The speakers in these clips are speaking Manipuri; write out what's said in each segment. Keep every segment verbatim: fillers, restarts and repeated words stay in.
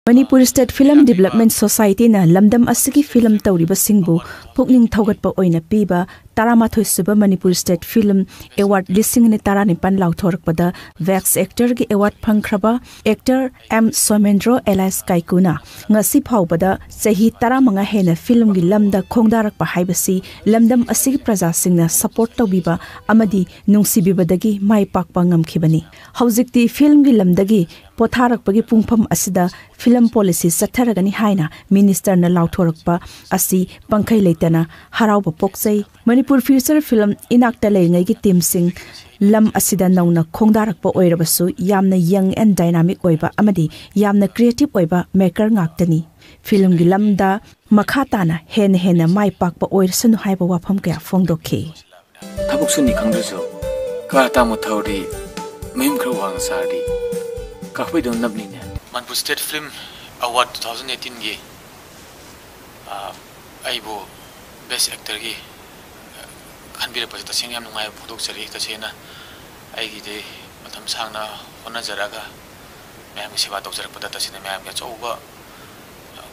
ꯃꯅꯤꯄꯨꯔ ꯁ꯭ꯇꯦꯠ ꯐꯤꯂꯝ ꯗꯤꯕꯦꯂꯞꯃꯦꯟ ꯁꯣꯁꯥꯏꯇꯤꯅ ꯂꯝꯗꯝ ꯑꯁꯤꯒꯤ ꯐꯤꯂꯝ ꯇꯧꯔꯤꯕꯁꯤꯡꯕꯨ ꯄꯨꯛꯅꯤꯡ ꯊꯧꯒꯠꯄ ꯑꯣꯏꯅ ꯄꯤꯕ ꯇꯔꯥꯃꯥꯊꯣꯏ ꯁꯨꯕ ꯃꯅꯤꯄꯨꯔ ꯁ꯭ꯇꯦꯠ ꯐꯤꯂꯝ ꯑꯦꯋꯥꯔꯗ ꯂꯤꯁꯤꯡ ꯑꯅꯤ ꯇꯔꯥꯅꯤꯄꯥꯟ ꯂꯥꯎꯊꯣꯔꯛꯄꯗ ꯕꯦꯁ꯭ꯠ ꯑꯦꯛꯇꯔꯒꯤ ꯑꯦꯋꯥꯔꯗ ꯐꯪꯈ꯭ꯔꯕ ꯑꯦꯛꯇꯔ ꯑꯦꯝ ꯁꯣꯃꯦꯟꯗ꯭ꯔꯣ ꯑꯦꯂꯥꯏꯁ ꯀꯥꯏꯀꯨꯅ ꯉꯁꯤ ꯐꯥꯎꯕꯗ ꯆꯍꯤ ꯇꯔꯥꯃꯉꯥ ꯍꯦꯟꯅ ꯐꯤꯂꯝꯒꯤ ꯂꯝꯗ ꯈꯣꯡꯗꯥꯔꯛꯄ ꯍꯥꯏꯕꯁꯤ ꯂꯝꯗꯝ ꯑꯁꯤꯒꯤ ꯄ꯭ꯔꯖꯥꯁꯤꯡꯅ ꯁꯄꯣꯔꯠ ꯇꯧꯕꯤꯕ ꯑꯃꯗꯤ ꯅꯨꯡꯁꯤꯕꯤꯕꯗꯒꯤ ꯃꯥꯏ ꯄꯥꯛꯄ ꯉꯝꯈꯤꯕꯅꯤ꯫ ꯍꯧꯖꯤꯛꯇꯤ ꯐꯤꯂꯝꯒꯤ ꯂꯝꯗꯒꯤ ꯄꯣꯊꯥꯔꯛꯄꯒꯤ ꯄꯨꯡꯐꯝ ꯑꯁꯤꯗ ꯐꯤꯂꯝ ꯄꯣꯂꯤꯁꯤ ꯆꯠꯊꯔꯒꯅꯤ ꯍꯥꯏꯅ ꯃꯤꯅꯤꯁꯇꯔꯅ ꯂꯥꯎꯊꯣꯔꯛꯄ ꯑꯁꯤ ꯄꯪꯈꯩ ꯂꯩꯇꯅ ꯍꯔꯥꯎꯕ ꯄꯣꯛꯆꯩ꯫ ꯃꯅꯤꯄꯨꯔ ꯐꯤꯆꯔ ꯐꯤꯂꯝ ꯏꯅꯥꯛꯇ ꯂꯩꯔꯤꯉꯩꯒꯤ ꯇꯤꯝꯁꯤꯡ ꯂꯝ ꯑꯁꯤꯗ ꯅꯧꯅ ꯈꯣꯡꯗꯥꯔꯛꯄ ꯑꯣꯏꯔꯕꯁꯨ ꯌꯥꯝꯅ ꯌꯪ ꯑꯦꯟ ꯗꯥꯏꯅꯥꯃꯤꯛ ꯑꯣꯏꯕ ꯑꯃꯗꯤ ꯌꯥꯝꯅ ꯀ꯭ꯔꯤꯌꯦꯇꯤꯚ ꯑꯣꯏꯕ ꯃꯦꯀꯔ ꯉꯥꯛꯇꯅꯤ꯫ ꯐꯤꯂꯝꯒꯤ ꯂꯝꯗ ꯃꯈꯥ ꯇꯥꯅ ꯍꯦꯟꯅ ꯍꯦꯟꯅ ꯃꯥꯏ ꯄꯥꯛꯄ ꯑꯣꯏꯔꯁꯅꯨ ꯍꯥꯏꯕ ꯋꯥꯐꯝ ꯀꯌꯥ ꯐꯣꯡꯗꯣꯛꯈꯤ꯫ ꯊꯕꯛ ꯁꯨꯅꯤ ꯈꯪꯗ꯭ꯔꯁꯨ ꯀꯥꯔ ꯑꯇꯥꯡꯕ ꯊꯧꯔꯗꯤ ꯃꯌꯨꯝ ꯈꯔ ꯋꯥꯡꯅ ꯁꯥꯔꯗꯤ ꯀꯥꯈꯠꯄꯩꯗꯧꯅ ꯅꯞꯅꯤꯅꯦ꯫ Manipur state film award two thousand ꯑꯩꯠꯇꯤꯟꯒꯤ ꯑꯩꯕꯨ ꯕꯦꯁ꯭ꯠ ꯑꯦꯛꯇꯔꯒꯤ ꯈꯟꯕꯤꯔꯛꯄꯁꯦ ꯇꯁꯦꯡꯅ ꯌꯥꯝ ꯅꯨꯡꯉꯥꯏꯕ ꯐꯣꯡꯗꯣꯛꯆꯔꯤ꯫ ꯇꯁꯦꯡꯅ ꯑꯩꯒꯤꯗꯤ ꯃꯇꯝ ꯁꯥꯡꯅ ꯍꯣꯠꯅꯖꯔꯛꯑꯒ ꯃꯌꯥꯝꯒꯤ ꯁꯦꯕꯥ ꯇꯧꯖꯔꯛꯄꯗ ꯇꯁꯦꯡꯅ ꯃꯌꯥꯝꯒꯤ ꯑꯆꯧꯕ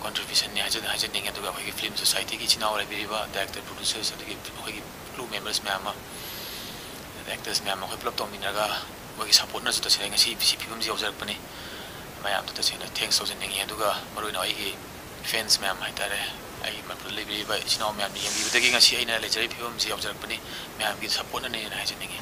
ꯀꯣꯟꯇ꯭ꯔꯤꯕ꯭ꯌꯨꯁꯟꯅꯤ ꯍꯥꯏꯖ ꯍꯥꯏꯖꯅꯤꯡꯉꯤ꯫ ꯑꯗꯨꯒ ꯑꯩꯈꯣꯏꯒꯤ ꯐꯤꯂꯝ ꯁꯣꯁꯥꯏꯇꯤꯒꯤ ꯏꯆꯤꯟ ꯏꯅꯥꯎ ꯂꯩꯕꯤꯔꯤꯕ ꯗꯥꯏꯔꯦꯛꯇꯔ, ꯄ꯭ꯔꯣꯗ꯭ꯌꯨꯁꯔꯁ, ꯑꯗꯒꯤ ꯑꯩꯈꯣꯏꯒꯤ ꯀ꯭ꯔꯨ ꯃꯦꯝꯕꯔꯁ ꯃꯌꯥꯝ ꯑꯃ, ꯑꯦꯛꯇꯔꯁ ꯃꯌꯥꯝ ꯑꯃ ꯑꯩꯈꯣꯏ ꯄꯨꯂꯞ ꯇꯧꯃꯤꯟꯅꯔꯒ ꯃꯣꯏꯒꯤ ꯁꯄꯣꯔꯠꯅꯁꯨ ꯇꯁꯦꯡꯅ ꯉꯁꯤ ꯁꯤ ꯐꯤꯕꯝꯁꯤ ꯌꯧꯖꯔꯛꯄꯅꯤ꯫ ꯃꯌꯥꯝꯗ ꯇꯁꯦꯡꯅ ꯊꯦꯡꯁ ꯇꯧꯖꯅꯤꯡꯉꯤ꯫ ꯑꯗꯨꯒ ꯃꯔꯨꯑꯣꯏꯅ ꯑꯩꯒꯤ ꯐꯦꯟꯁ ꯃꯌꯥꯝ ꯍꯥꯏꯇꯥꯔꯦ, ꯑꯩꯒꯤ ꯃꯅꯤꯄꯨꯔꯗ ꯂꯩꯕꯤꯔꯤꯕ ꯏꯆꯤꯟ ꯏꯅꯥꯎ ꯃꯌꯥꯝꯅ ꯌꯦꯡꯕꯤꯕꯗꯒꯤ ꯉꯁꯤ ꯑꯩꯅ ꯂꯩꯖꯔꯤꯕ ꯐꯤꯕꯝꯁꯤ ꯌꯧꯖꯔꯛꯄꯅꯤ꯫ ꯃꯌꯥꯝꯒꯤ ꯁꯄꯣꯔꯠꯅꯅꯦꯅ ꯍꯥꯏꯖꯅꯤꯡꯉꯤ꯫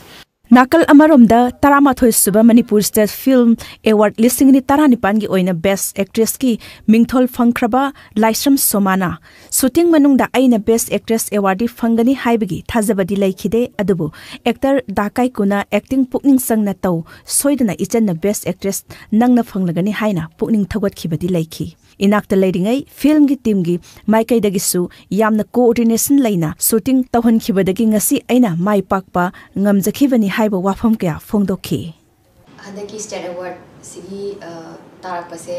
ꯅꯥꯀꯜ ꯑꯃꯔꯣꯝꯗ, ꯇꯔꯥꯃꯥꯊꯣꯏ ꯁꯨꯕ ꯃꯅꯤꯄꯨꯔ ꯁ꯭ꯇꯦꯠ ꯐꯤꯜꯝ ꯑꯦꯋꯥꯔꯗ ꯂꯤꯁꯤꯡ ꯑꯅꯤ ꯇꯔꯥꯅꯤꯄꯥꯟꯒꯤ ꯑꯣꯏꯅ ꯕꯦꯁ꯭ꯠ ꯑꯦꯛꯇ꯭ꯔꯦꯁꯀꯤ ꯃꯤꯡꯊꯣꯜ ꯐꯪꯈ꯭ꯔꯕ ꯂꯥꯏꯁ꯭ꯔꯝ ꯁꯣꯃꯥꯅ ꯁꯨꯇꯤꯡ ꯃꯅꯨꯡꯗ ꯑꯩꯅ ꯕꯦꯁ꯭ꯠ ꯑꯦꯛꯇ꯭ꯔꯦꯁ ꯑꯦꯋꯥꯔꯗꯤ ꯐꯪꯒꯅꯤ ꯍꯥꯏꯕꯒꯤ ꯊꯥꯖꯕꯗꯤ ꯂꯩꯈꯤꯗꯦ, ꯑꯗꯨꯕꯨ ꯑꯦꯛꯇꯔ ꯗꯥ ꯀꯥꯏꯀꯨꯅ ꯑꯦꯛꯇꯤꯡ ꯄꯨꯛꯅꯤꯡ ꯆꯪꯅ ꯇꯧ, ꯁꯣꯏꯗꯅ ꯏꯆꯟꯅ ꯕꯦꯁ꯭ꯠ ꯑꯦꯛꯇ꯭ꯔꯦꯁ ꯅꯪꯅ ꯐꯪꯂꯒꯅꯤ ꯍꯥꯏꯅ ꯄꯨꯛꯅꯤꯡ ꯊꯧꯒꯠꯈꯤꯕꯗꯤ ꯂꯩꯈꯤ꯫ ꯏꯅꯥꯛꯇ ꯂꯩꯔꯤꯉꯩ ꯐꯤꯜꯝꯒꯤ ꯇꯤꯝꯒꯤ ꯃꯥꯏꯀꯩꯗꯒꯤꯁꯨ ꯌꯥꯝꯅ ꯀꯣꯑꯣꯔꯗꯤꯅꯦꯁꯟ ꯂꯩꯅ ꯁꯨꯇꯤꯡ ꯇꯧꯍꯟꯈꯤꯕꯗꯒꯤ ꯉꯁꯤ ꯑꯩꯅ ꯃꯥꯏ ꯄꯥꯛꯄ ꯉꯝꯖꯈꯤꯕꯅꯤ ꯍꯥꯏꯕ ꯋꯥꯐꯝ ꯀꯌꯥ ꯐꯣꯡꯗꯣꯛꯈꯤ꯫ ꯍꯟꯗꯛꯀꯤ ꯁ꯭ꯇꯦꯠ ꯑꯦꯋꯥꯔꯗꯁꯤꯒꯤ, ꯑ, ꯇꯥꯔꯛꯄꯁꯦ,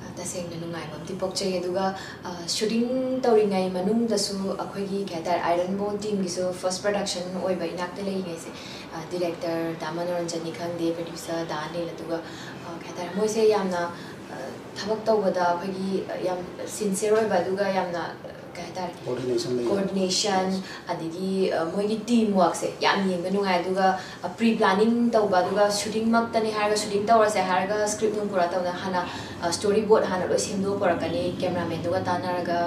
ꯑ, ꯇꯁꯦꯡꯅ ꯅꯨꯡꯉꯥꯏꯕ ꯑꯃꯗꯤ ꯄꯣꯛꯆꯩ꯫ ꯑꯗꯨꯒ, ꯑ, ꯁꯨꯇꯤꯡ ꯇꯧꯔꯤꯉꯩ ꯃꯅꯨꯡꯗꯁꯨ ꯑꯩꯈꯣꯏꯒꯤ, ꯀꯩ ꯍꯥꯏꯇꯥꯔꯦ, ꯑꯥꯏꯔꯟ ꯕꯣꯟ ꯇꯤꯝꯒꯤꯁꯨ ꯐꯥꯔꯁ ꯄ꯭ꯔꯗꯛꯁꯟ ꯑꯣꯏꯕ ꯏꯅꯥꯛꯇ ꯂꯩꯔꯤꯉꯩꯁꯦ, ꯑ, ꯗꯤꯔꯦꯛꯇꯔ ꯗꯥ ꯃꯅꯣꯔꯟꯖꯟꯅꯤ ꯈꯪꯗꯦ, ꯄ꯭ꯔꯗ꯭ꯌꯨꯁꯔ ꯗꯥ ꯑꯅꯤꯜ, ꯑꯗꯨꯒ, ꯑ, ꯀꯩ ꯍꯥꯏꯇꯥꯔꯦ, ꯃꯣꯏꯁꯦ ꯌꯥꯝꯅ, ꯑ, ꯊꯕꯛ ꯇꯧꯕꯗ ꯑꯩꯈꯣꯏꯒꯤ ꯌꯥꯝ ꯁꯤꯟꯁꯤꯌꯔ ꯑꯣꯏꯕ, ꯑꯗꯨꯒ ꯌꯥꯝꯅ ꯀꯩ ꯍꯥꯏꯇꯥꯔꯦ, Coordination ꯂꯩ. Coordination, ꯑꯗꯒꯤ ꯑ, ꯃꯣꯏꯒꯤ ꯇꯤꯝ ꯋꯥꯔꯛꯁꯦ ꯌꯥꯝ ꯌꯦꯡꯕ ꯅꯨꯡꯉꯥꯏ꯫ ꯑꯗꯨꯒ ꯄ꯭ꯔꯤ ꯄ꯭ꯂꯥꯅꯤꯡ ꯇꯧꯕ, ꯑꯗꯨꯒ ꯁꯨꯇꯤꯡꯃꯛꯇꯅꯤ ꯍꯥꯏꯔꯒ, ꯁꯨꯇꯤꯡ ꯇꯧꯔꯁꯦ ꯍꯥꯏꯔꯒ ꯁ꯭ꯀ꯭ꯔꯤꯞ ꯅꯨꯡ ꯄꯨꯔꯛ ꯇꯧꯅ ꯍꯥꯟꯅ ꯁ꯭ꯇꯣꯔꯤ ꯕꯣꯔꯗ ꯍꯥꯟꯅ ꯂꯣꯏ ꯁꯦꯝꯗꯣꯛꯄ ꯄꯨꯔꯛꯀꯅꯤ, ꯀꯦꯃꯦꯔꯥꯃꯦꯟꯗꯨꯒ ꯇꯥꯟꯅꯔꯒ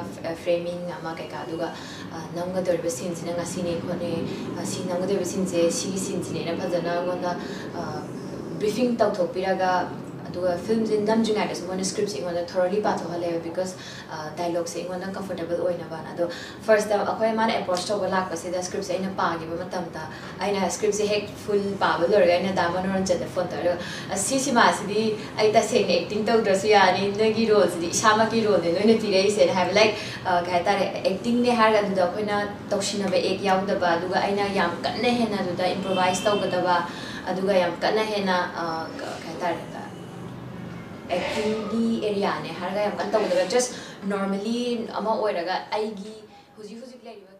ꯐ꯭ꯔꯦꯃꯤꯡ ꯑꯃ ꯀꯩꯀꯥ꯫ ꯑꯗꯨꯒ ꯑ, ꯅꯝꯒꯗꯧꯔꯤꯕ ꯁꯤꯟꯁꯤꯅ ꯉꯁꯤꯅꯦ ꯈꯣꯠꯅꯦ, ꯑ, ꯁꯤ ꯅꯝꯒꯗꯧꯔꯤꯕ ꯁꯤꯟꯁꯦ ꯁꯤꯒꯤ ꯁꯤꯟꯁꯤꯅꯦꯅ ꯐꯖꯅ ꯑꯩꯉꯣꯟꯗ ꯕ꯭ꯔꯤꯐꯤꯡ ꯇꯧꯊꯣꯛꯄꯤꯔꯒ, ꯑꯗꯨꯒ ꯐꯤꯂꯝꯁꯦ ꯅꯝꯗ꯭ꯔꯤꯉꯩꯗꯁꯨ ꯃꯣꯏꯅ ꯁ꯭ꯀ꯭ꯔꯤꯞꯁꯦ ꯑꯩꯉꯣꯟꯗ ꯊꯣꯔꯣꯂꯤ ꯄꯥꯊꯣꯛꯍꯜꯂꯦꯕ, ꯕꯤꯀꯣꯁ ꯗꯥꯏꯂꯣꯛꯁꯦ ꯑꯩꯉꯣꯟꯗ ꯀꯝꯐꯣꯔꯇꯦꯕꯜ ꯑꯣꯏꯅꯕꯅ꯫ ꯑꯗꯣ ꯐꯥꯔꯁꯇ ꯑꯩꯈꯣꯏ ꯃꯥꯅ ꯑꯦꯄ꯭ꯔꯣꯆ ꯇꯧꯕ ꯂꯥꯛꯄꯁꯤꯗ ꯁ꯭ꯀ꯭ꯔꯤꯞꯁꯦ ꯑꯩꯅ ꯄꯥꯈꯤꯕ ꯃꯇꯝꯗ, ꯑꯩꯅ ꯁ꯭ꯀ꯭ꯔꯤꯞꯁꯦ ꯍꯦꯛ ꯐꯨꯜ ꯄꯥꯕ ꯂꯣꯏꯔꯒ ꯑꯩꯅ ꯗꯥ ꯃꯅꯣꯔꯟꯖꯟꯗ ꯐꯣꯟ ꯇꯧꯔꯒ, "ꯑꯁꯤ ꯁꯤꯃꯥꯁꯤꯗꯤ ꯑꯩ ꯇꯁꯦꯡꯅ ꯑꯦꯛꯇꯤꯡ ꯇꯧꯗ꯭ꯔꯁꯨ ꯌꯥꯅꯤ, ꯅꯣꯏꯒꯤ ꯔꯣꯜꯁꯤꯗꯤ ꯏꯁꯥꯃꯛꯀꯤ ꯔꯣꯜꯅꯦ ꯅꯣꯏꯅ ꯄꯤꯔꯛꯏꯁꯦꯅ" ꯍꯥꯏꯕ꯫ ꯂꯥꯏꯛ, ꯀꯩ ꯍꯥꯏꯇꯥꯔꯦ, ꯑꯦꯛꯇꯤꯡꯅꯦ ꯍꯥꯏꯔꯒ ꯑꯗꯨꯗ ꯑꯩꯈꯣꯏꯅ ꯇꯧꯁꯤꯟꯅꯕ ꯑꯦꯛ ꯌꯥꯎꯗꯕ, ꯑꯗꯨꯒ ꯑꯩꯅ ꯌꯥꯝ ꯀꯟꯅ ꯍꯦꯟꯅ ꯑꯗꯨꯗ ꯏꯝꯄ꯭ꯔꯣꯚꯥꯏꯁ ꯇꯧꯒꯗꯕ, ꯑꯗꯨꯒ ꯌꯥꯝ ꯀꯟꯅ ꯍꯦꯟꯅ, ꯑ, ꯀ-, ꯀꯩ ꯍꯥꯏꯇꯥꯔꯦ, ꯑꯦꯛꯇꯤꯡꯒꯤ ꯑꯦꯔꯤꯌꯥꯅꯦ ꯍꯥꯏꯔꯒ ꯌꯥꯝ ꯀꯟꯅ ꯇꯧꯒꯗꯕ, ꯖꯁ ꯅꯣꯔꯃꯦꯂꯤ ꯑꯃ ꯑꯣꯏꯔꯒ ꯑꯩꯒꯤ ꯍꯧꯖꯤꯛ ꯍꯧꯖꯤꯛ ꯂꯩꯔꯤꯕ